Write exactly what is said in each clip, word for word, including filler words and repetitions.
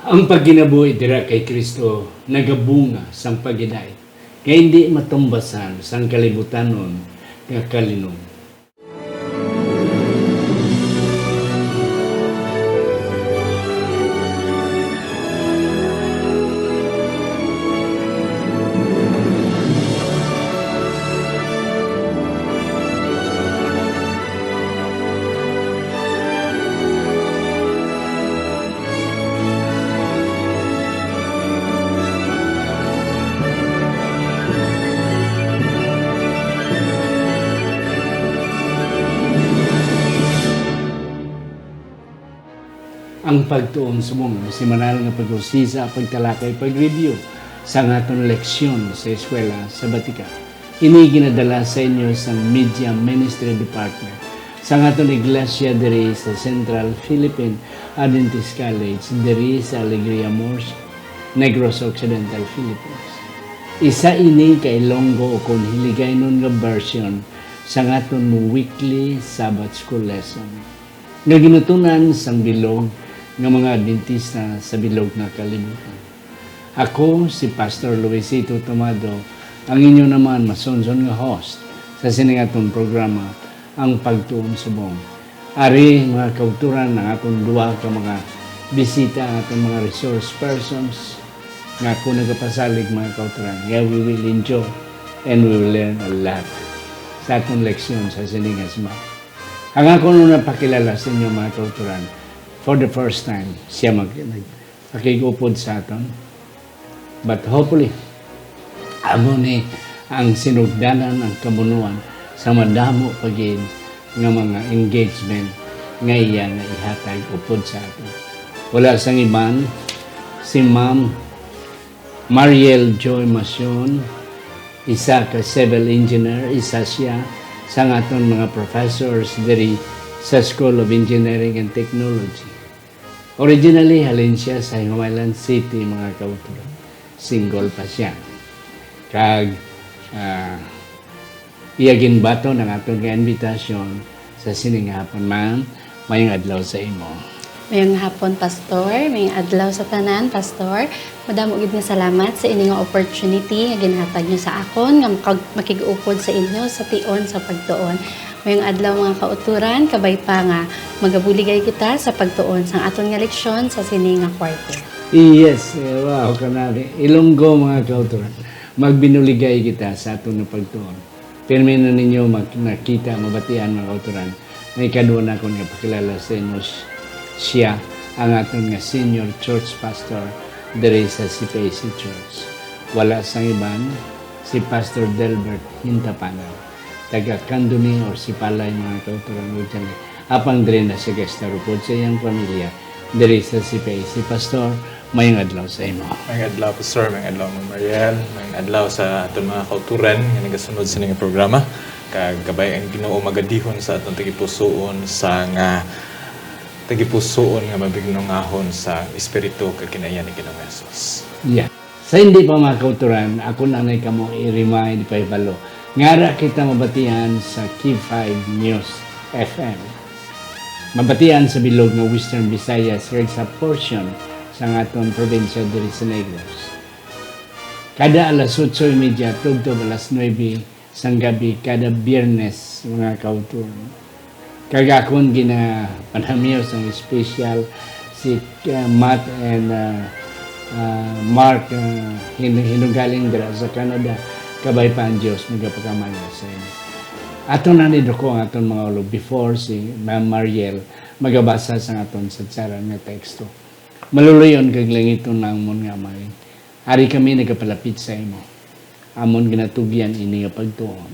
Ang pagkinabuhi dira kay Cristo nagabunga sang paghidait nga indi matumbasan sang kalibutanon nga kalinom. Ang pagtuon subong semanal nga pag-usisa, pagtalakay, pag-review sa aton leksyon sa eskwela sa Batika. Ini ginadala sa inyo sang Media Ministry Department sa aton iglesia diri sa Central Philippine Adventist College diri sa Alegria Murcia, Negros Occidental, Philippines. Isa ini ka Ilonggo ukon Hiligaynon nga version sa aton weekly Sabbath School lesson nga ginutun-an sang bilog nga mga Adventista sa bilog nga kalibutan. Ako si Pastor Luisito Tomado, ang inyo naman masunson nga host sa sini nga aton programa, Ang Pagtuon Subong. Ari, mga kauturan, ang aton duha ka mga bisita, ang aton mga resource persons, nga ako nagapasalig, mga kauturan, nga we will enjoy and we will learn a lot sa aton leksyon sa sini nga semana. Ang ako nung napakilala sa inyo, mga kauturan, for the first time, siya mag-, nag-, nakig-upod sa aton. But hopefully, amo ni ang sinugdanan, ang kamunuan sa madamo pa gid nga mga engagement nga iya nga ihatag upod sa aton. Wala sang iban, si Ma'am Mariel Joy Masion, isa ka civil engineer, isa siya sa aton mga professors diri sa School of Engineering and Technology. Originally, halin siya sa Himamaylan City, mga kauturan. Single pa siya. Kag, ah, iya ginbaton ang aton nga invitation sa sini nga hapon. Ma'am, mayong adlaw sa imo. Mayong hapon, Pastor. Mayong adlaw sa tanan, Pastor. Madamo gid nga salamat sa ini nga opportunity nga ginhatag niyo sa akon nga makag-, makig-upod sa inyo sa tion sa pagtuon. Mayong adlaw, mga kauturan, kabay pa nga magabuligay kita sa pagtuon sang aton nga leksyon sa sini nga quarter. Yes, eh, wow, kanali. Ilonggo, mga kauturan. Magbinuligay kita sa aton nga pagtuon. Pirmi na ninyo mak-, nakita, mabatian, mga kauturan, nga ikadua nakon nga pakilala sa inyo s-, siya ang aton nga senior church pastor diri sa C P A C Church. Wala sang iban, si Pastor Delbert Hintapanan, taga Candoni or Sipalay, mga kauturan, originally. Apang diri na siya gastar upod sa iyang pamilya diri sa C P A C. Pastor, mayong adlaw sa imo. Mayong adlaw, Pastor. Mayong adlaw, Ma'am Mariel. Mayong adlaw sa aton mga kauturan nga nagasunod sa ning programa. Kag kabay ang Ginoo magadihon sa aton tagipusoon sa nga tagipusoon nga mabinungahon sa Espiritu kag kinaiya ni Ginoong Jesus. Yeah. Sa hindi pa, mga kauturan, ako na nay kamo i-remind, ipahibalo, nga ara kita mabatian sa K five News F M. Mabatian sa bilog nga Western Visayas kag sa portion sa aton probinsya diri sa Negros. Kada alas otso y media tubtob alas nuebe sang gabi kada Biyernes, mga kauturan. Kag akon ginapanamios ang special si, uh, Matt and, uh, uh, Mark, uh, hin-, hinugaling dira sa Canada. Kabay pa ang Dios magapakamaya sa inyo. Aton na ni duko ang aton mga ulo before si Ma'am Mariel magabasa sa aton sadsaran nga teksto. Maluloyon kag langiton namon nga Amay, ari kami nagapalapit sa imo. Amon ginatugyan ini nga pagtuon.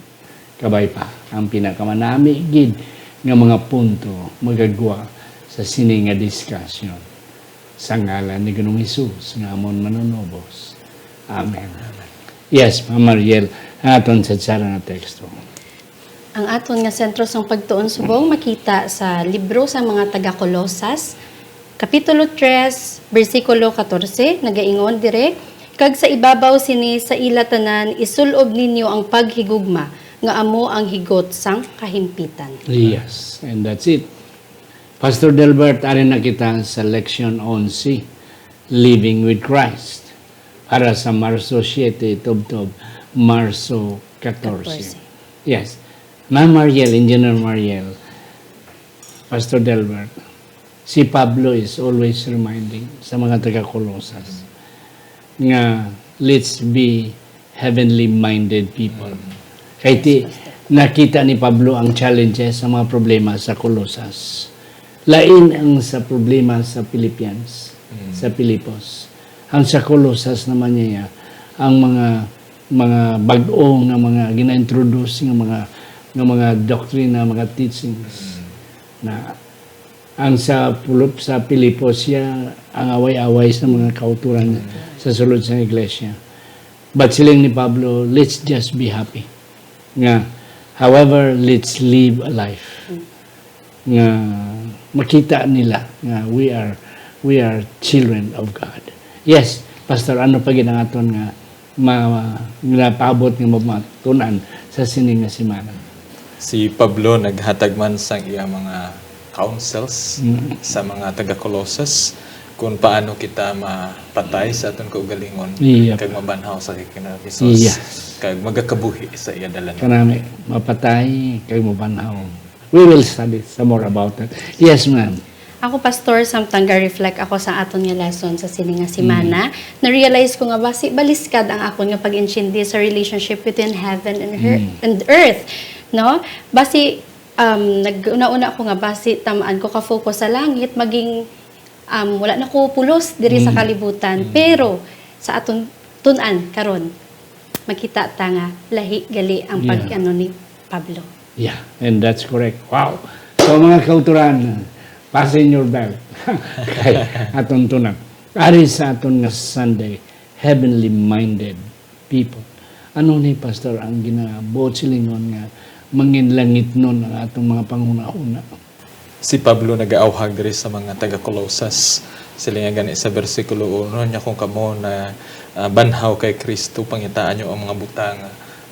Kabay pa, ang pinakamanami gid nga mga punto magagwa sa sini nga diskusyon. Sa ngalan ni Ginoong Jesus nga amon Manunubos. Amen. Yes, Ma'am Mariel, ang aton sadsaran nga teksto. Ang aton nga sentro sang pagtuon subong makita sa libro sang mga taga-Colosas, Kapitulo tres, bersikulo katorse, nagaingon dire, "Kag sa ibabaw sini, sa ila tanan, isul-ob ninyo ang paghigugma, nga amo ang higot sang kahimpitan." Yes, and that's it. Pastor Delbert, ari na kita sa leksyon onse. Living with Christ para sa Marso siete tubtob Marso catorce. Catorce. Yes. Ma'am Mariel, Engineer Mariel, Pastor Delbert, si Pablo is always reminding sa mga taga-Colosas nga let's be heavenly minded people. Mm. Kay ti-, Yes, Pastor. Nakita ni Pablo ang challenges, ang mga problema sa Colosas. Lain ang sa problema sa Philippians, Mm. sa Filipos. Ang sa Colosas naman niya, ang mga, mga bag-o nga mga gina-introduce nga mga, nga mga doktrina, mga teachings Mm. na ang sa pulop sa Filipos siya ang away-away sa mga kauturan Mm. sa sulod sa iglesia. But siling ni Pablo, "Let's just be happy." Nga, however, let's live a life Mm. nga makita nila nga we are, we are children of God. Yes, Pastor, ano pa gid ang aton nga ma-, nga paabot nga mamatun-an sa sini nga semana? Si Pablo naghatag man sang iya mga counsels Mm. sa mga taga-Colosas kung paano kita mapatay sa aton kaugalingon Yep. kag mabanhaw sa kinabuhi ni Jesus, Yes. kag magakabuhi sa iya dalan. Kanami, mapatay kag mabanhaw. We will study some more about that. Yes, ma'am. Ako, Pastor, samtang ga-reflect ako sa aton nga lesson sa sini nga semana, Mm. na-realize ko nga basi baliskad ang akon nga pag-intindi sa relationship between heaven and her, Mm. and earth, no? Basi, um, nag-una-una ko nga basi tamaan ko ka-focus sa langit, maging, um, wala na ko pulos diri sa Mm. kalibutan. Mm. Pero sa aton tun-an karon, makita ta nga lahi gali ang Yeah. pag-ano ni Pablo. Yeah, and that's correct. Wow. So, mga kauturan, fasten your belt. Kay aton tun-an. Ari sa aton nga Sunday, heavenly minded people. Ano ni, Pastor, ang ginabuot silingon nga manginlangitnon ang atong mga panghunahuna? Si Pablo nagaawhag diri sa mga taga-Colosas. Siling niya gani sa bersikulo uno niya, "Kung kamo na, ah, banhaw kay Cristo, pangitaan niyo ang mga butang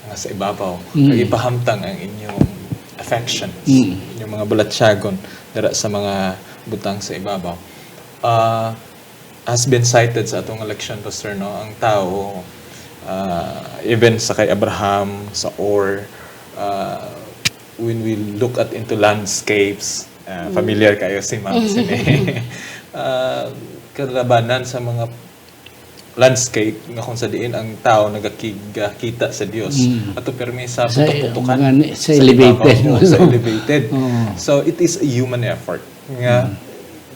nga sa ibabaw. Mm. Kag ipahamtang ang inyong affections, Mm. inyong mga balatyagon dira sa mga butang sa ibabaw." Ah, has been cited sa atong leksyon, Pastor, no? Ang tao, ah, even sa kay Abraham, sa Ur, ah, when we look at into landscapes, ah, Mm. familiar kayo si Ma'am sini. Ah, kalabanan sa mga landscape nga kung sa diin ang tao nagakig-, ah, kita sa Dios. Mm. Ato pirmi sa Sa, putok-putokan, mga ni-, sa sa ibabaw, elevated, no? sa elevated. Oo. So, it is a human effort nga, Mm.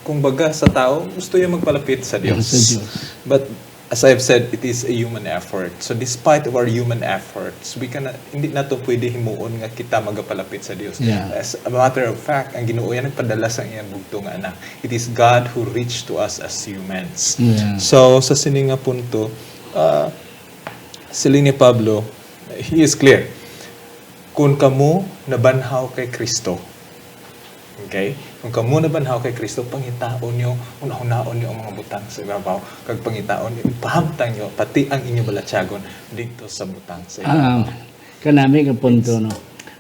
kung baga sa tao, gusto niya magpalapit sa Dios. Sa Dios. But as I've said, it is a human effort. So, despite of our human efforts, we cannot, hindi nato pwede himuon nga kita magapalapit sa Dios. Yeah. As a matter of fact, ang Ginoo yan nagpadala sa iyang bugto nga anak. It is God who reached to us as humans. Yeah. So, sa sini nga punto, ah, siling ni Pablo, he is clear. Kung kamo nabanhaw kay Kristo, okay? Kung kamo nabanhaw kay Kristo, pangitaon niyo, hunahunaon niyo ang mga butang sa ibabaw, kag pangitaon niyo, ipahamtang niyo pati ang inyo balatyagon didto sa butang sa ibabaw. Ah, kanami nga punto, no?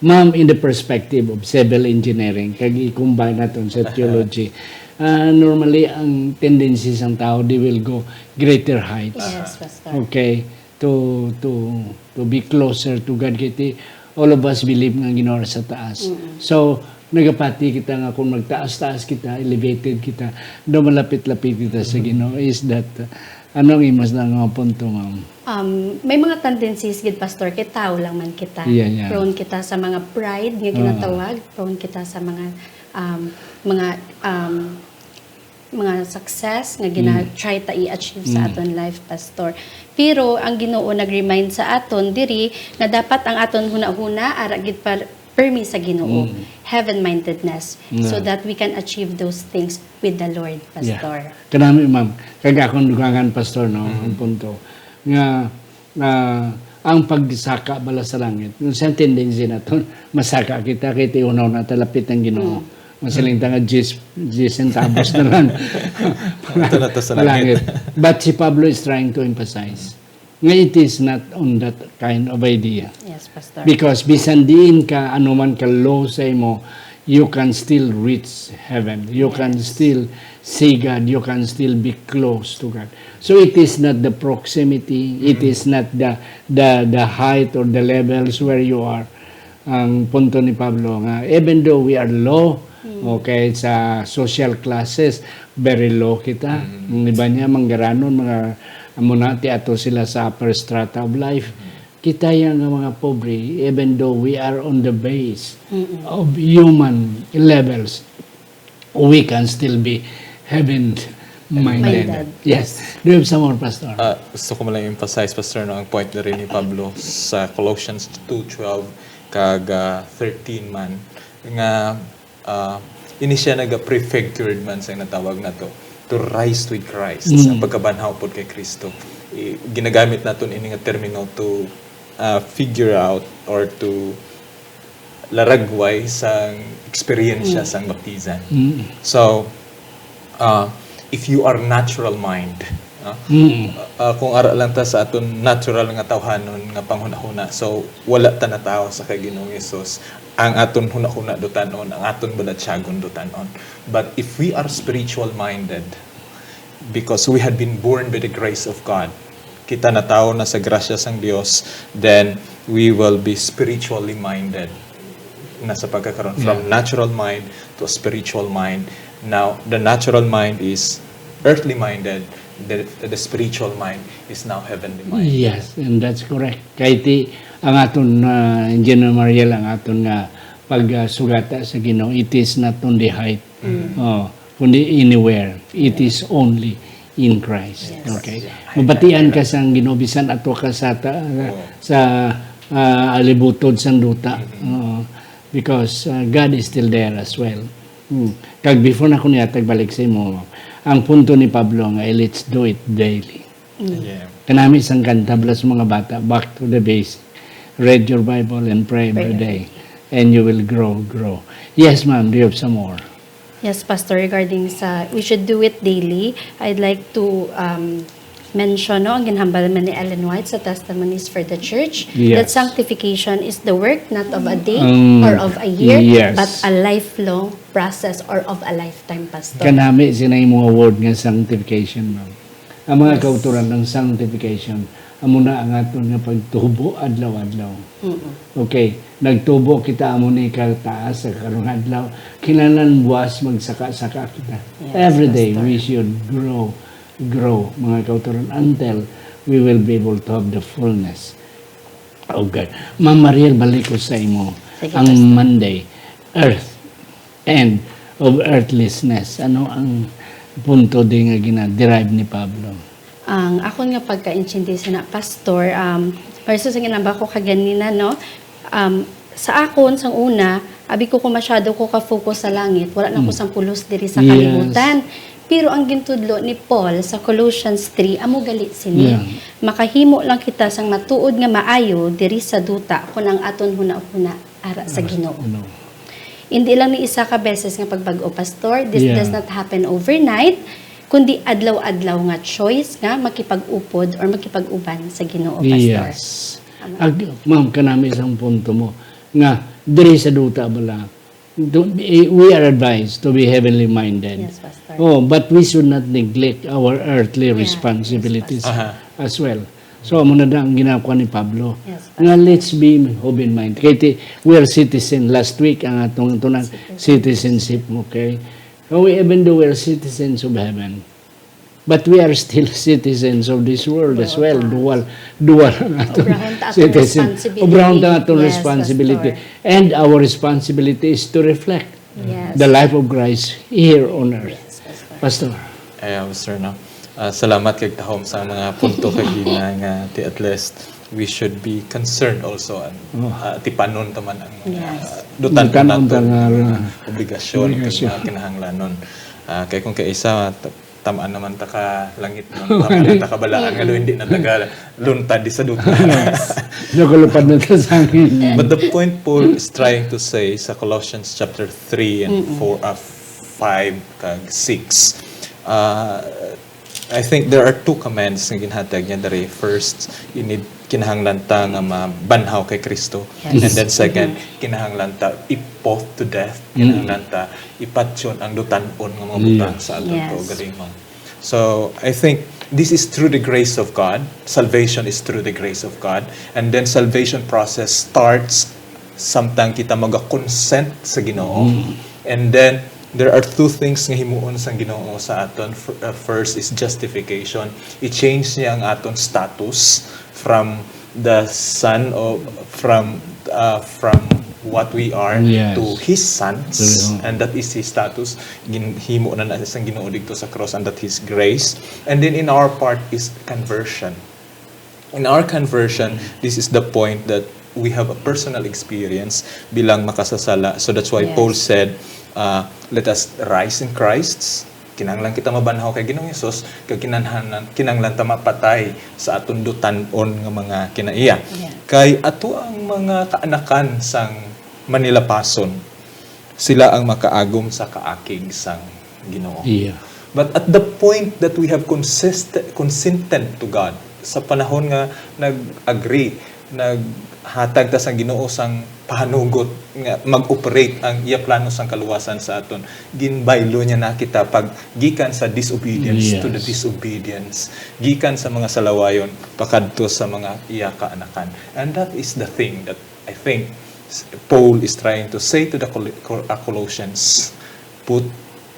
Ma'am, in the perspective of civil engineering, kag i-combine naton sa theology, ah, normally, ang tendency sang tao, they will go greater heights. Yes, Pastor. Okay? To, to, to be closer to God. Kay ti-, all of us believe nga ang Ginoo sa taas. Mm-mm. So, nagapati kita nga kung magtaas-taas kita, elevated kita, daw malapit-lapit kita sa Mm-hmm. Ginoo. Is that, uh, ano ang imo sa nga punto, ma'am? Um, may mga tendencies gid, Pastor, kay tao lang man kita. Yeah, yeah. Prone kita sa mga pride nga Ah. ginatawag, prone kita sa mga, um, mga, um, mga success nga gina-, Mm. try ta i-achieve sa Mm. aton life, Pastor. Pero ang Ginoo nag-remind sa aton diri nga dapat ang aton hunahuna ara gid par-, permi sa Ginoo, Mm. heaven-mindedness, so Yeah. that we can achieve those things with the Lord, Yeah. Pastor. Kanami, ma'am. Kag akong dugangan, Pastor, no, Mm. ang punto nga, ah, ang pagsaka bala sa langit, yung sa tendency naton, masaka kita kay tiunaw na talapit ang Ginoo. Mm. Masiling ta nga diyes, diyes centavos na lang. Ito na to sa langit. Palangit. But si Pablo is trying to emphasize nga it is not on that kind of idea. Yes, Pastor. Because bisan diin ka, ano man ka low sa imo, you can still reach heaven. You can Yes. still see God. You can still be close to God. So it is not the proximity. It Mm. is not the, the, the height or the levels where you are. Ang punto ni Pablo nga, even though we are low, Mm. okay, sa social classes, very low kita. Mm. Ang iba niya, manggaranon, mga, amo na, ti ato sila sa upper strata of life. Mm. Kita ya nga mga pobre, even though we are on the base Mm-mm. of human levels, we can still be heaven-minded. Minded. Yes. Do you have some more, Pastor? Ah, gusto ko man lang emphasize, Pastor, no, ang point na rin ni Pablo sa Colossians two twelve kag, ah, thirteen man, nga, ah, ini siya naga-prefigured man sa natawag nato, to rise with Christ, Mm. ang pagkabanhaw pod kay Kristo. I-, ginagamit naton ini nga termino to, ah, figure out or to laragway sang eksperyensya Mm. sang baptizan. Mm. So, ah, if you are natural mind, ah, Mm. ah, kung ara lang ta sa aton natural nga tawhanon nga panghunahuna, so wala ta natawo sa kay Ginoong Hesus. Ang aton hunahuna dutan-on, ang aton balatyagon dutan-on. But if we are spiritual minded, because we had been born by the grace of God, kita natawo na sa grasya sang Dios, then we will be spiritually minded na sa pagkakaron, from Yeah. natural mind to a spiritual mind. Now, the natural mind is earthly minded, the, the spiritual mind is now heavenly minded. Yes, and that's correct. Kay ti, ang aton, ah, Engineer Mariel, ang aton nga pag, ah, sugata sa Ginoo, it is not on the height, Mm. oh, kundi anywhere. It is only in Christ. Yes. Okay? Yeah. Mabatian ka sang Ginoo, bisan ato ka sa ta-, Oo. sa, ah, alibutod sang duta. Mm-hmm. Oo. Because, ah, God is still there as well. Hmm. Kag before na ko niya tagbalik sa imo, ang punto ni Pablo nga, "Let's do it daily." Mm. Yeah. Kanami sang kanta, bala sa mga bata, "Back to the base. Read your Bible and pray every Pray. day. And you will grow, grow." Yes, ma'am, do you have some more? Yes, Pastor, regarding sa, we should do it daily, I'd like to, um, mention, no, ang ginhambal man ni Ellen White sa Testimonies for the Church, Yes. that sanctification is the work not of a day Um, or of a year, yes. but a lifelong process or of a lifetime, Pastor. Kanami sina yung mga word nga sanctification, ma'am. Ang mga Yes. kauturan ng sanctification, amo na ang aton nga pagtubo adlaw-adlaw. Mm-mm. Okay, nagtubo kita amo ni kataas sa karong adlaw. Kinahanglan buwas magsaka-saka kita. Yes, Every day Pastor. we should grow, grow, mga kauturan, until we will be able to have the fullness of God. Ma'am Mariel, balik ko sa imo. Sige, Ang Pastor. Monday, earth, end of earthlessness. Ano ang punto di nga gina-derive ni Pablo? Ang akon nga pagkaintindi sina, Pastor, um, versus ang ginamba ko kaganina, no? Um, sa akon, sang una, abi ko kung masyado ko ka-focus sa langit, wala na ko Mm. sang pulos diri sa Yes. kalibutan. Pero ang gintudlo ni Paul sa Colossians three, amo gali sini. Yeah. Makahimo lang kita sang matuod nga maayo diri sa duta kun ang aton hunahuna ara sa Ara sa Ginoo. Ginoo. Hindi lang ni isa ka beses nga pagbag-o, Pastor. This Yeah. does not happen overnight, kundi adlaw-adlaw nga choice nga makipag-upod or makipag-uban sa Ginoo, Pastor. Yes. Tama. Ag-, ma'am, kanami isang punto mo nga diri sa duta bala, do-, eh, we are advised to be heavenly minded. Yes, Pastor. Oh, but we should not neglect our earthly Yeah, yes, responsibilities Pastor. Aha. as well. So, amo na da ang ginakwa ni Pablo. Yes, Nga, Pastor. let's be open mind. Kay ti, we are citizen. Last week, ang atong tunan, Citizen. citizenship, okay? So, we, even though we are citizens of heaven, but we are still citizens of this world as World, well. ah. Dual, dual ang atong Obrahon ta atong citizen. responsibility. Obrahon ta atong Yes, responsibility. Pastor. And our responsibility is to reflect Yes. the life of Christ here on earth. Yes, Pastor. Pastor. Eh, Pastor, no? Ah, salamat kag tahom sa mga punto kagina nga ti at least we should be concerned also, and, Oh. ah, tipanon ta man ang mga Yes. dutan Dutan naton ta nga, mga ah, obligasyon, obligasyon. mga kinahanglanon. Ah, kay kung kaisa, t-, tamaan naman ta ka langit, no? Tamaan ta ka balaan, nga do hindi na taga luntad di sa duta. Yes. Nakalupad na ta sa hangin. But the point Paul is trying to say sa Colossians chapter three and Mm-mm. four, ah, five kag six, ah, I think there are two commands nga ginhatag niya diri. First, you need kinahanglan ta nga mabanhaw kay Kristo. Yes. And then second, kinahanglan ta i-put to death. Mm. Kinahanglan ta ipatyon ang dutan-on nga mga butang sa aton kaugalingon. So, I think this is through the grace of God. Salvation is through the grace of God. And then salvation process starts samtang kita maga-consent sa Ginoo. Mm. And then, there are two things nga himuon sang Ginoo sa aton. Fir-, uh, first is justification. I-change niya ang aton status from the son of, from, uh, from what we are to his sons, and that is his status. Ginhimo na na sang Ginoo didto sa cross, and that his grace. And then in our part is conversion. In our conversion, this is the point that we have a personal experience bilang makasasala. So that's why Paul said, uh, "Let us rise in Christ." Kinahanglan kita mabanhaw kay Ginoong Hesus, kag kinahanglan, kinahanglan ta mapatay sa aton dutan-on nga mga kinaiya. Yeah. Kay ato ang mga kaanakan sang manilapason, sila ang makaagom sa kaakig sang Ginoo. Yeah. But at the point that we have consist-, consented to God, sa panahon nga nag-agree, naghatag ta sang Ginoo sang pahanugot nga mag-operate ang iya plano sang kaluwasan sa aton, ginbaylo niya na kita pag gikan sa disobedience to the disobedience, gikan sa mga salawayon pakadto sa mga iya kaanakan. And that is the thing that I think s-, Paul is trying to say to the Col-, Col-, uh, Colossians, "Put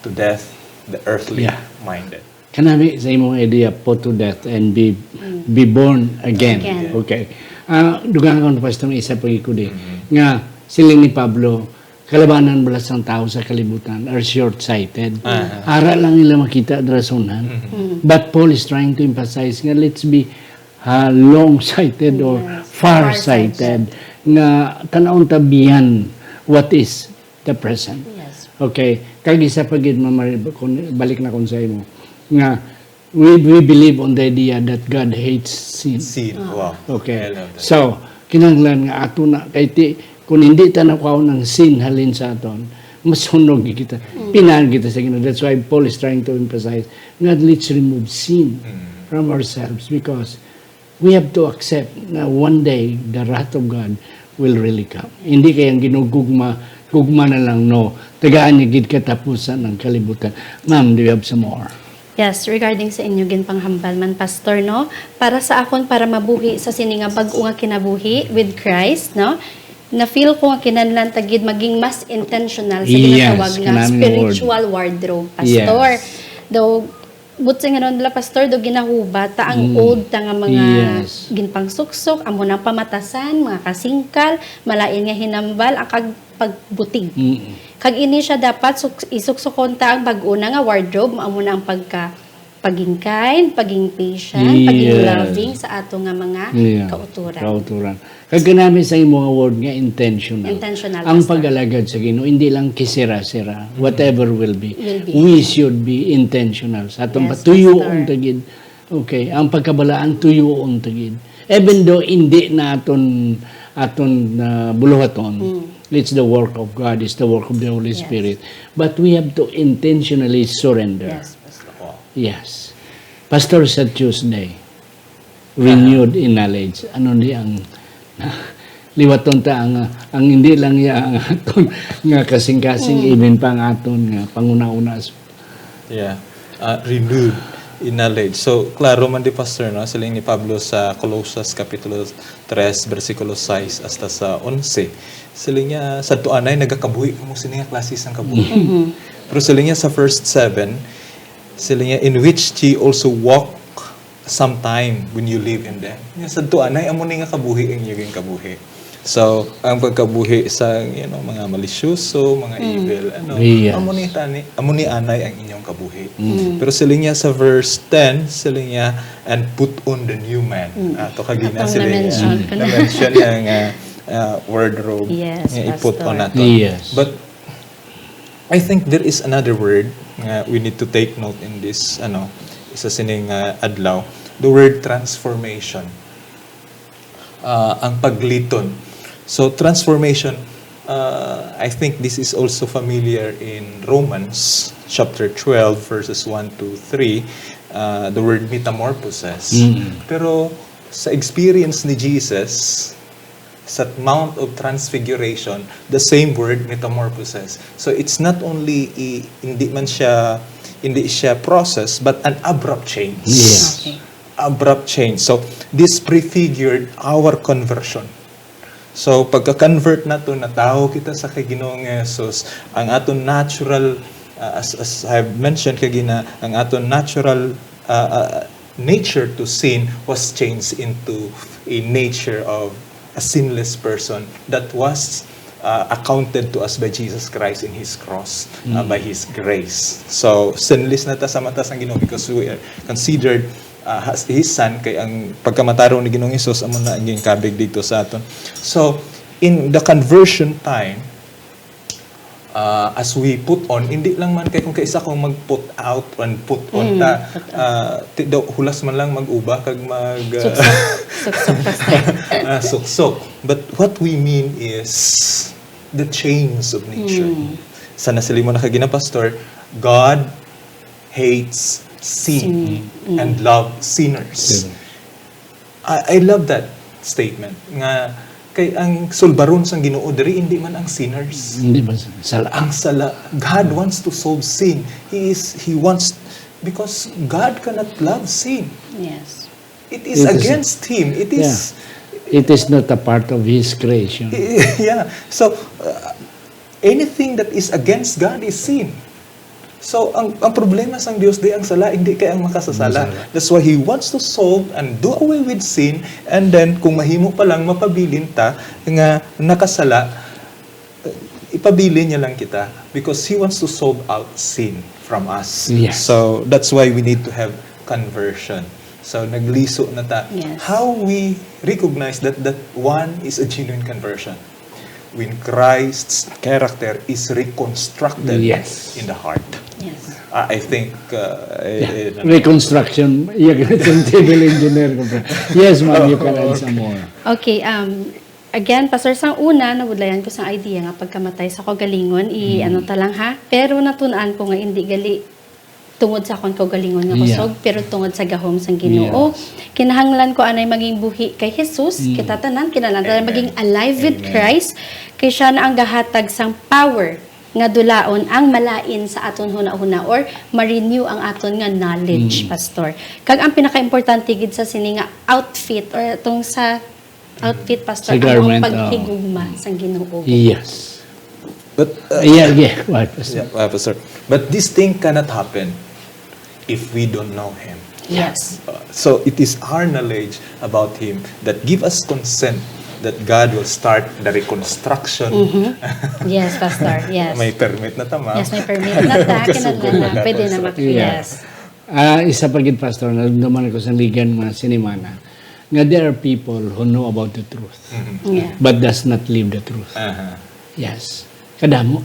to death the earthly minded." Kanami sa imong idea, put to death and be, be born again. Again. Okay. Ah, dugang ko, Pastor, may isa pa gikudi. Nga, siling ni Pablo, kalabanan bala sang tawo sa kalibutan are short-sighted. Ah. Ara lang nila makita ang rasonan. But Paul is trying to emphasize nga let's be, ah, long-sighted or far-sighted, nga tan-awon ta beyond what is the present. Yes. Okay. Kag isa pa gid, Ma'am Marie, kung balik na kun sa imo, nga we, we believe on the idea that God hates sin. Sin. Wow. Okay. I love that. So, kinahanglan nga ato na, kay ti, kung hindi ta nakuhaon ang sin halin sa aton, masunog kita. Pinaan kita sa Ginoo. That's why Paul is trying to emphasize, "God, let's remove sin from ourselves," because we have to accept na one day the wrath of God will really come. Hindi kay ang Ginoo gugma, gugma na lang, no. Tagaan niya gid katapusan ang kalibutan. Ma'am, do you have some more? Yes, regarding sa inyo ginpanghambal man, Pastor, no? Para sa akon, para mabuhi sa sini nga bag-o nga kinabuhi with Christ, no? Na-feel ko nga kinahanglan ta gid maging mas intentional sa ginatawag nga spiritual wardrobe, Pastor. Though, but sa nga nila, Pastor, do ginahubat ta ang old ta nga mga ginpangsuksok, amo na ang pamatasan, mga kasingkal, malain nga hinambal, ang kag pagbutig. Kag ini siya dapat suk-, isuksukon ta ang bag-o na nga wardrobe, amo na ang pagka, paging kind, paging patient, paging loving sa ato nga mga kauturan. Kauturan. Kag kanami sa imo nga word nga intentional. Intentional, Pastor. Ang pag-alagad sa Ginoo, hindi lang kisira-sira, whatever will be. Will be. We should be intentional. Sa atong patuyoon ta gid. Okay, ang pagkabalaan, tuyoon ta gid. Even though hindi na aton, aton, ah, buluhaton, it's the work of God, it's the work of the Holy Spirit. But we have to intentionally surrender. Yes, Pastor. Yes. Pastor, sa Tuesday, renewed in knowledge. Ano ni ang liwaton ta ang, ang hindi lang ya ang aton nga kasing-kasing, even pa ang aton nga panguna-una. Yeah. Ah, renewed in knowledge. So, klaro man di, Pastor, no? Siling ni Pablo sa Colosas Kapitulo tres, bersikulo sais hasta sa onse. Siling niya, "Sadto anay, nagakabuhi kamo sini nga klase sang kabuhi." Pero siling niya sa verse seven, siling niya, "In which ye also walk sometime when you live in them." Nga sadto anay, amo ni nga kabuhi ang inyo ginkabuhi. So, ang pagkabuhi sa, you know, mga malisyoso, mga evil, ano, amo ni tani, amo ni anay ang inyong kabuhi. Pero siling niya sa verse ten, siling niya, "And put on the new man." Ato kagina atong siling niya, na-mention ko na. Na-mention niya nga, ah, wardrobe nga i-put on nato. Yes, Pastor. Yes. But I think there is another word nga we need to take note in this, ano, isa sining, ah, adlaw, the word transformation. Ah, ang pagliton. So, transformation, ah, I think this is also familiar in Romans chapter twelve, verses one to three, ah, the word metamorphosis. Pero Sa experience ni Jesus sa Mount of Transfiguration, the same word, metamorphosis. So it's not only i-, hindi man siya, hindi siya process, but an abrupt change. Yes. Okay. Abrupt change. So this prefigured our conversion. So pagka-convert nato, natawo kita sa kay Ginoong Jesus, ang aton natural, uh, as, as I've mentioned kagina, ang aton natural uh, uh, nature to sin was changed into a nature of a sinless person that was uh, accounted to us by Jesus Christ in His cross, uh, by His grace. So, sinless na ta sa mata sang Ginoo because we are considered uh, as His Son, kay ang pagkamatarong ni Ginoong Hesus amo na ang ginkabig dito sa aton. So, in the conversion time, uh, as we put on, hindi lang man kay kung kaisa kong mag-put out and put on Mm, ta, put on. uh, ti- daw, hulas man lang mag-uba kag mag uh, Suksok. Suksok, Pastor. uh, suksok. But what we mean is the change of nature. Mm. Sa nasiling mo na kagina, Pastor, God hates sin Sin. Mm. and love sinners. Sin. I, I love that statement nga kay ang sulbaron sang Ginoo diri hindi man ang sinners. Hindi ba sa- sala? Ang sala, God wants to solve sin. He is he wants because God cannot love sin. Yes. It is It is- against him. It is It is not a part of His creation. Yeah. So uh, anything that is against God is sin. So ang ang problema sang Dios di ang sala, hindi kay ang makasasala. Masala. That's why He wants to solve and do away with sin, and then kung mahimo pa lang mapabilin ta nga nakasala, uh, ipabilin niya lang kita because He wants to solve out sin from us. Yes. So that's why we need to have conversion. So nagliso na ta. Yes. How we recognize that that one is a genuine conversion? When Christ's character is reconstructed Yes. in the heart. Yes. Ah, I think uh, eh, Yeah. eh, Reconstruction. Yeah, civil engineer ko pa. Yes, ma'am, you can add some more. Okay, um, again, Pastor, sang una, nabudlayan ko sang idea nga pagkamatay sa kaugalingon, i-, Mm. ano ta lang ha, pero natun-an ko nga hindi gali tungod sa akon kaugalingon nga Yeah. kusog, pero tungod sa gahom sang Ginoo. Yes. Kinahanglan ko anay maging buhi kay Jesus. Mm. Kita tanan, kinahanglan tanan Amen. maging alive with Amen. Christ, kay siya na ang gahatag sang power nga dulaon ang malain sa aton hunahuna or ma-renew ang aton nga knowledge, Mm. Pastor. Kag ang pinakaimportante gid sa sini nga outfit or atong sa outfit, Pastor, Sa ang garment, paghigugma sang Ginoo. Yes. But uh, Yeah, yeah. What, Pastor? yeah, uh, Pastor. But this thing cannot happen if we don't know Him. Yes. Uh, so it is our knowledge about Him that give us consent that God will start the reconstruction. Yes, Pastor. Yes. May permit na tama. Yes, may permit na ta. Makasugot Kinahanglan na na. Pwede na mak- construction. Yeah. Yes. Ah, isa pa gid, Pastor, naramdaman ko sa ligan mga sinimana nga there are people who know about the truth Mhm. Yeah. but does not live the truth. Aha. Yes. Kadamo.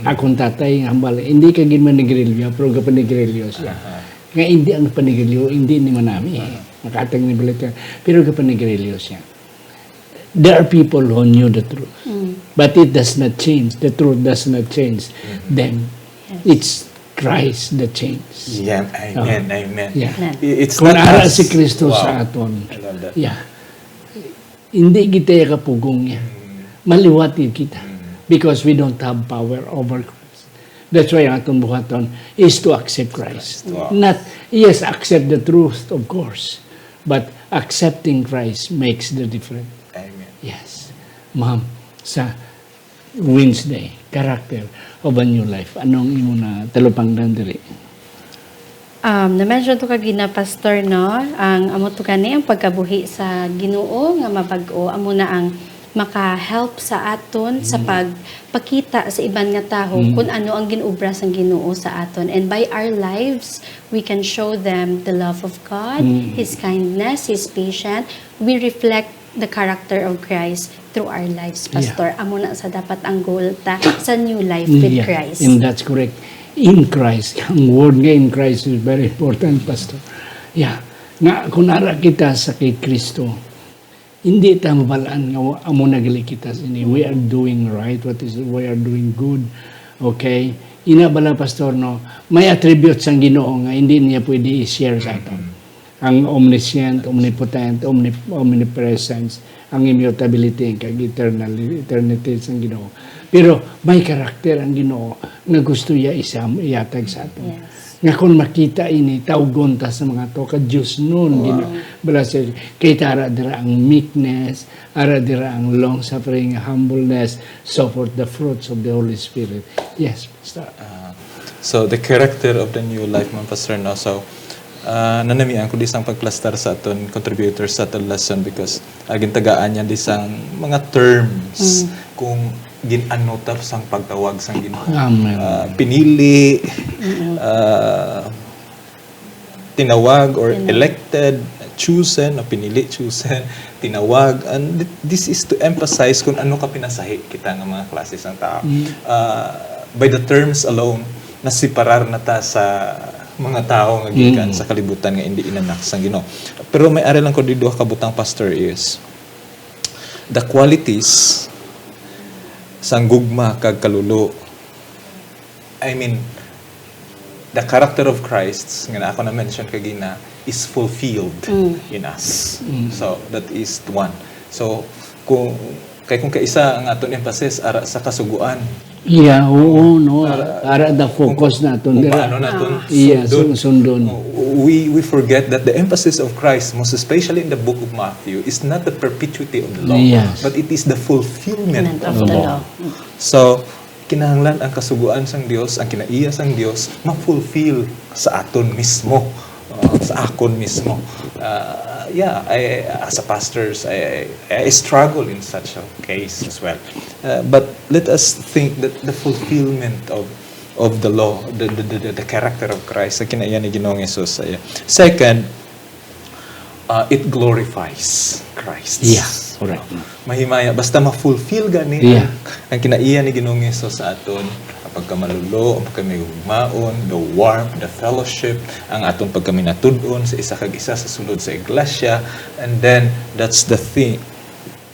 Akong tatay nga hambal, hindi ka gid manigrilyo, pero gapanigrilyo siya. Aha. Nga hindi ang panigrilyo, hindi ni manami. Makatag ni balita, pero gapanigrilyo siya. There are people who knew the truth, Mm. but it does not change. The truth does not change them. Yes. It's Christ that changes. Yeah, amen, Oh. amen. Yeah. Amen. I- It's Kung not ara us. si Kristo Wow. sa aton, I love that. yeah, hindi kita kapugong niya. Maliwat gid kita. Because we don't have power over Christ. That's why ang atong buhaton is to accept Christ. Wow. Not, yes, accept the truth, of course. But accepting Christ makes the difference. Amen. Yes. Ma'am, sa Wednesday, character of a new life. Anong imo na talupangdan diri? Um, na-mention to kagina, Pastor, no? Ang amo to gani ang pagkabuhi sa Ginoo nga mabag-o, amo na ang maka-help sa aton sa pagpakita sa iban nga tawo Mm. kung ano ang ginobra sang Ginoo sa aton. And by our lives, we can show them the love of God, Mm. His kindness, His patience. We reflect the character of Christ through our lives, Yeah. Pastor. Amo na sa dapat ang goal ta sa new life with Yeah, Christ. And that's correct. In Christ. Ang word nga in Christ is very important, Pastor. Yeah. Nga, kung ara kita sa kay Kristo, hindi ta mabalaan nga wa- amo na gali kita sini. We are doing right. What is, we are doing good. Okay? Ina bala, Pastor, no? May attributes ang Ginoo nga hindi niya pwede i-share sa aton. ang omniscient, omnipotent, omni-, omnipresence, ang immutability, kag eternal, eternity sang Ginoo. Pero may karakter ang Ginoo nga gusto iya isam-, ihatag sa aton. Yes. Nga kung makita ini, tawgon ta sa mga to, ka Dios nun, Wow. Ginoo. Bala siya, kita ara dira ang meekness, ara dira ang long-suffering, humbleness, so forth, the fruits of the Holy Spirit. Yes, Pastor. Ah, so, the character of the new life, man, Pastor, no? So, ah, nanamian ko di sang pagplastar sa aton contributors sa aton lesson because, ah, gintagaan niya di sang mga terms Mm. kung gin-ano ta sang pagtawag sang Ginoo. Amen. Ah, pinili, Mm-mm. ah, tinawag or Tinawag. elected, chosen, na pinili, chosen, tinawag. And th-, this is to emphasize kung ano ka pinasahi kita nga mga klase sang tao. Mm. Ah, by the terms alone, nasiparar na ta sa mga tao nga gikan Mm. sa kalibutan nga indi inanak sang Ginoo. Pero may ari lang ko di duha ka butang, Pastor, is the qualities sang gugma kag kalulo. I mean, the character of Christ nga na ako na-mention kagina is fulfilled Mm. in us. Mm. So, that is one. So, kung, kay kung kaisa ang aton emphasis ara sa kasugoan. Yeah, oo, no. Ara, Ara the focus kung, naton kung dira. paano naton Ah. Yeah, sundon. sun-, sundon. We, we forget that the emphasis of Christ, most especially in the book of Matthew, is not the perpetuity of the law, Yes. but it is the fulfillment Fulfillment of of the the law. law. So, kinahanglan ang kasugoan sang Dios, ang kinaiya sang Dios, ma-fulfill sa aton mismo, uh, sa akon mismo. Uh, yeah, I, as a pastors, I, I, I struggle in such a case as well. Uh, but let us think that the fulfillment of, of the law, the, the, the, the character of Christ, sa kinaiya ni Ginoong Jesus. Uh, second, uh, it glorifies Christ. Yeah, correct. Mahimaya, basta ma-fulfill gani Yeah. ang, ang kinaiya ni Ginoong Jesus sa aton, ang pagkamalulo, ang pagkamahigugmaon, the warmth, the fellowship, ang aton pagkaminatud-on sa isa kag isa sa sulod sa iglesia, and then that's the thing.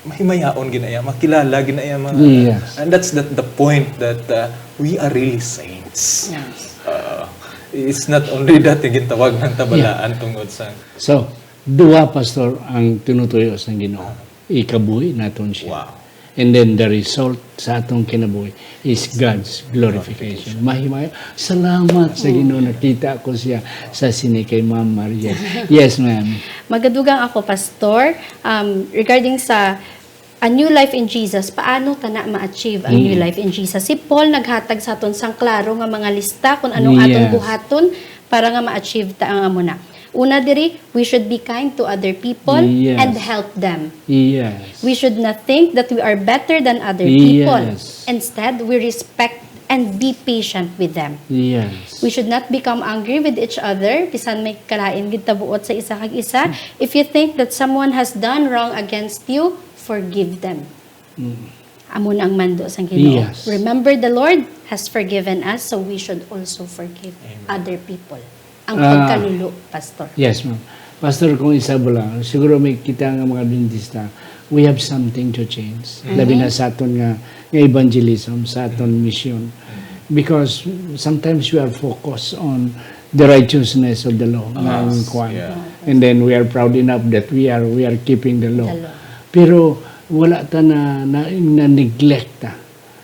Mahimayaon ginaya, makilala ginaya mga, Yes. and that's the, the point that, uh, we are really saints. Yes. Uh, it's not only that, gintawag ng tabalaan Yeah. tungod sa So, duha, Pastor, ang tinutuyo sang Ginoo. Ikabuhi naton siya. Wow. And then the result sa atong kinabuhi is God's glorification. Glorification. Mahimaya. Salamat sa Ginoo, nakita ko siya sa sini kay Ma'am Maria. Yes, ma'am. Magadugang ako, Pastor, um, regarding sa a new life in Jesus, paano ta na ma-achieve ang new Mm. life in Jesus? Si Paul naghatag sa aton sang klaro nga mga lista kung anong aton Yes. buhaton para nga ma-achieve ta ang amo na. Una diri, we should be kind to other people Yes. and help them. Yes. We should not think that we are better than other people. Yes. Instead, we respect and be patient with them. Yes. We should not become angry with each other, bisan may kalain gid ta buot sa isa kag isa. If you think that someone has done wrong against you, forgive them. Mm. Amo na ang mando sang Ginoo. Yes. Remember, the Lord has forgiven us, so we should also forgive Amen. other people. Ang Ah, pagkalulo, Pastor. Yes, ma'am. Pastor, kung isa ba lang, siguro may kita nga mga Adventista, we have something to change. Mhm. Labi na sa aton nga, nga evangelism, sa aton mission. Because sometimes we are focused on the righteousness of the law, nga Yes, ang kwan. yeah. And then we are proud enough that we are, we are keeping the law. The law. Pero wala ta na, na, na-neglect ta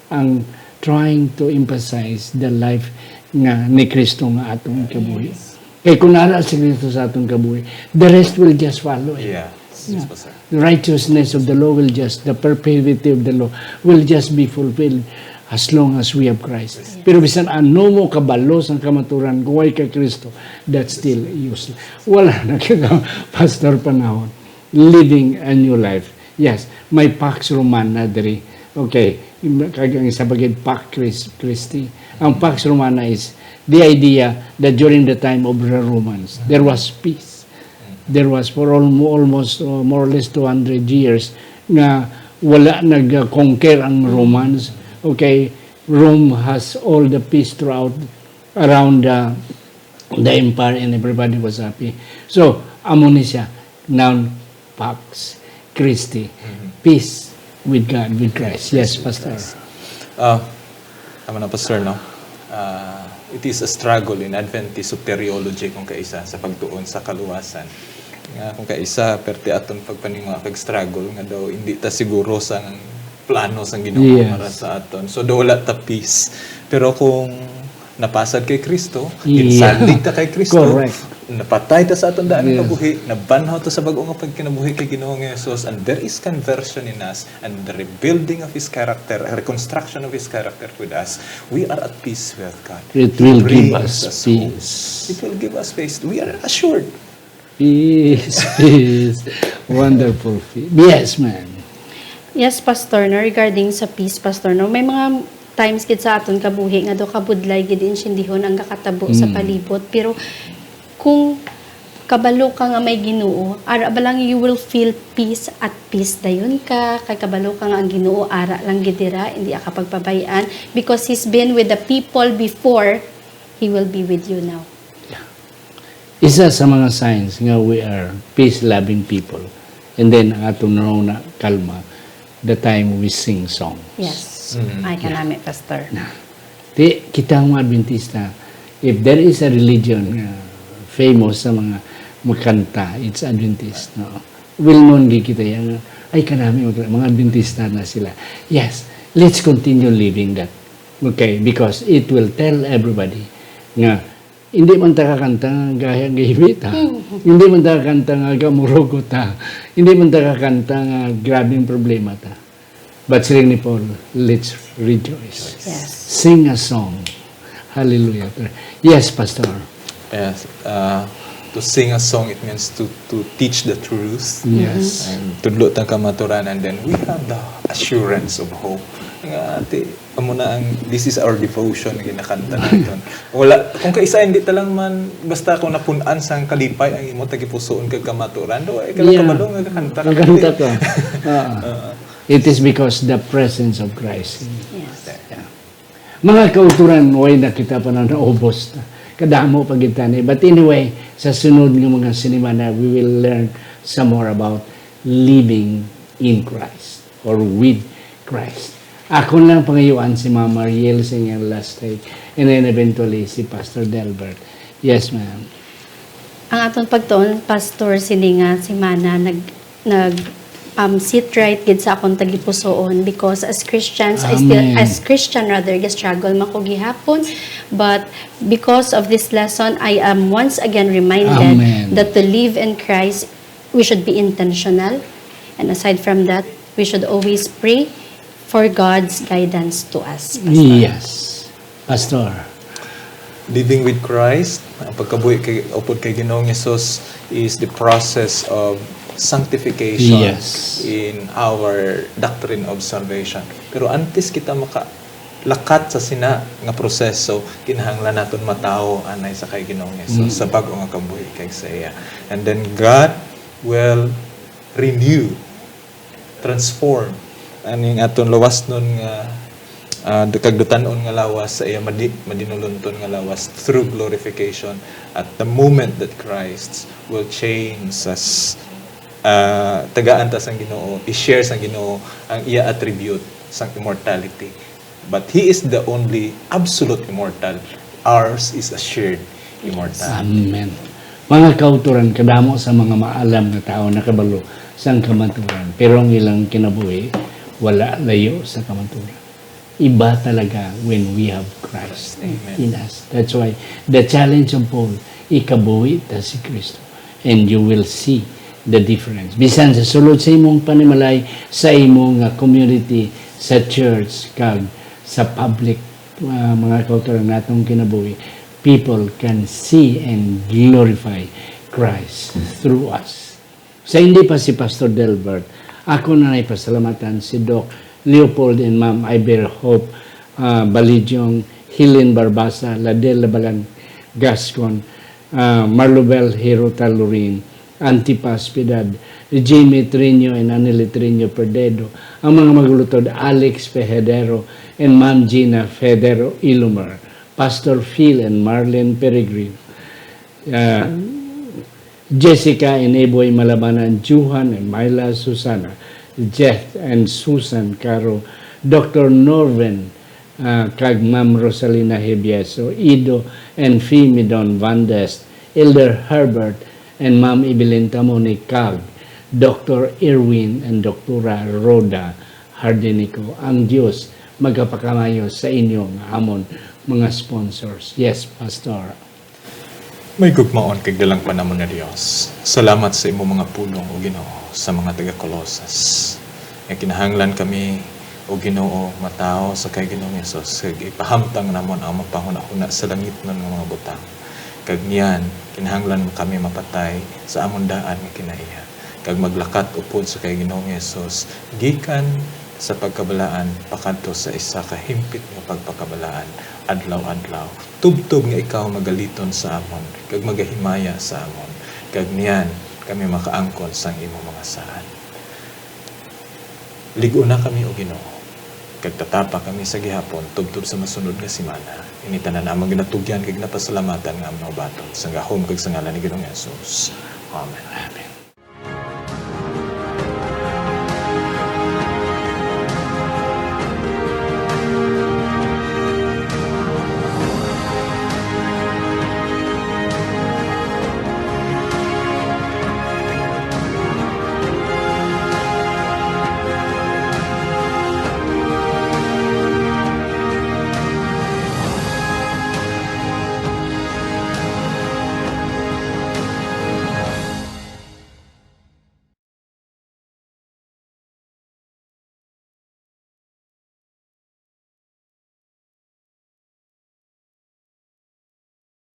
ang trying to emphasize the life nga ni Kristo nga atong kabuhi. Yes. Kay kung ara si Kristo sa atong kabuhi, the rest will just follow. Yeah. Yes, Yeah. Pastor. The righteousness of the law will just, the perpetuity of the law will just be fulfilled as long as we have Christ. Yes. Pero bisan ano mo kabalo sang kamaturan, kung way kay Kristo, that's still useless. Wala na kita, Pastor, panahon. Living a new life. Yes, may Pax Romana diri. Okay, kag ang isa pa gid, Pax Chris-, Christi. Ang Pax Romana is the idea that during the time of the Romans, there was peace. There was for almo-, almost, uh, more or less two hundred years nga wala nag-conquer ang Romans. Okay, Rome has all the peace throughout, around the, the empire, and everybody was happy. So, amo ni siya, noun Pax Christi, Mhm. peace with God, with Christ. Yes, Pastor. Ah, tama na, Pastor, no? Ah, It is a struggle in Adventist soteriology, kung kaisa, sa pagtuon sa kaluwasan. Nga kung kaisa, perti aton pagpaninguha kag struggle nga daw hindi ta siguro sa plano sang Ginoo Yeah. para sa aton. So, daw wala ta peace. Pero kung napasad kay Kristo, Yeah. ginsalig ta kay Kristo, Correct. napatay ta sa aton daan nga Yes. kabuhi, nabanhaw ta sa bag-o nga pagkinabuhi kay Ginoo nga Jesus, and there is conversion in us, and the rebuilding of His character, a reconstruction of His character with us, we are at peace with God. It He will give brings us us hope. peace. It will give us peace. We are assured. Peace, peace. Wonderful peace. Yes, ma'am. Yes, Pastor, no, regarding sa peace, Pastor, no, may mga times gid sa aton kabuhi nga daw kabudlay gid insindihon ang gakatabo sa Mm. palibot. Pero kung kabalo ka nga may Ginoo, ara ba lang you will feel peace, at peace dayon ka, kay kabalo ka nga ang Ginoo ara lang gid dira, hindi ka pagpabay-an, because He's been with the people before, He will be with you now. Yeah. Isa sa mga signs nga we are peace-loving people, and then ang aton na kalma, the time we sing song. Yes. Mm, Ay, yeah. kanami, Pastor. Na. Di, kita ang mga Adventista, if there is a religion nga famous sa mga magkanta, it's Adventist, no? Well known gid kita yan. Ay, kanami, mga, mga Adventista na sila. Yes, let's continue living that. Okay, because it will tell everybody nga hindi man ta kakanta nga gaya nga gahibita. Hindi man ta kakanta nga gamurugot ta. Hindi man ta kakanta nga grabing problema ta. But siling ni Paul, "Let's rejoice." Yes. Sing a song. Hallelujah. Yes, Pastor. Yes, uh, to sing a song, it means to to teach the truth. Yes. And tudlo ta kamaturan, and then we have the assurance of hope. Nga, ati, amo na ang, this is our devotion, nga ginakanta naton. Wala, kung kaisa, hindi ta lang man, basta kung napun-an sang kalipay ang imo tagipusoon kag kamaturan, do, ay, Yeah. kabalo nga kakanta ka. Kakanta ka. Ah. Ah. It is because the presence of Christ. Yes. Yeah. Mga kauturan, way na kita pa na naubos. Kadamo pa gid tani. But anyway, sa sunod nga mga sinimana, we will learn some more about living in Christ or with Christ. Akon lang pangayuan si Ma'am Mariel sa iyang last take, and then eventually si Pastor Delbert. Yes, ma'am. Ang aton pagtuon, Pastor, sini nga semana nag nag um, sit right gid sa akon tagipusoon, because as Christians, I still Amen. as Christian rather, ga-struggle man ko gihapon, but because of this lesson, I am once again reminded Amen. that to live in Christ, we should be intentional, and aside from that, we should always pray for God's guidance to us, Pastor. Yes. Pastor. Living with Christ, ang pagkabuhi kay, upod kay Ginoong Jesus is the process of sanctification Yes. in our doctrine of salvation. Pero antes kita makalakat sa sina nga proseso, kinahanglan naton matawo anay sa kay Ginoong Jesus, Mm. sa bag-o nga kabuhi kay sa iya. And then God will renew, transform aning aton lawasnon nga, ah, kag dutan-on nga lawas sa iya madi-, madinulonton nga lawas through glorification. At the moment that Christ will change us, ah, tagaan ta sang Ginoo, i-share sang Ginoo ang iya attribute sang immortality. But He is the only absolute immortal. Ours is a shared immortality. Amen. Mga kauturan, kadamo sa mga maalam nga tawo nakabalo sang kamaturan, pero ang ilang kinabuhi wala layo sa kamaturan. Iba talaga when we have Christ Amen. in us. That's why the challenge of Paul, ikabuhi ta si Kristo, and you will see the difference. Bisan sa sulod sa imong panimalay, sa imo nga community, sa church, kag sa public, uh, mga kauturan natong kinabuhi, people can see and glorify Christ through us. Sa hindi pa si Pastor Delbert, ako na nay pasalamatan si Doc Leopold and Ma'am Iber Hope, ah, Balidyong, Helen Barbasa, Ladel Labalan Gascon, ah, Marlobel Hirota Lorin, Antipas Piedad, Jimmy Triño and Anili Triño Perdedo, ang mga magulutod Alex Fejadero and Ma'am Gina Federo Ilumer, Pastor Phil and Marlene Peregrino, ah, Jessica and Iboy Malabanan, Johan and Myla Susana, Jeff and Susan Caro, Doctor Norvin, ah, kag Ma'am Rosalina Hebieso, Ido and Fimidon Van Dest, Elder Herbert and Ma'am Evelyn Tamoni, kag Doctor Irwin and Doktora Rhoda Hardinico. Ang Dios magapakamayo sa inyo nga amon mga sponsors. Yes, Pastor. May gugmaon kag dalangpan namon nga Dios, salamat sa imo mga pulong, O Ginoo, sa mga taga-Colosas, nga kinahanglan kami, O Ginoo, matawo sa kay Ginoong Hesus, kag ipahamtang namon ang mga panghunahuna sa langitnon nga mga butang. Kag niyan, kinahanglan kami mapatay sa amon daan nga kinaiya, kag maglakat upod sa kay Ginoong Hesus, gikan sa pagkabalaan pakadto sa isa ka himpit nga pagpakabalaan adlaw-adlaw, tubtob nga ikaw magaliton sa amon kag magahimaya sa amon, kag niyan kami makaangkon sang imo mga saad. Lig-una kami, O Ginoo, kag tatapa kami sa gihapon tubtob sa masunod nga semana. Ini tanan amon ginatugyan kag ginapasalamatan nga amon naubaton sa gahom kag sa ngalan ni Ginoong Jesus. Amen. Amen.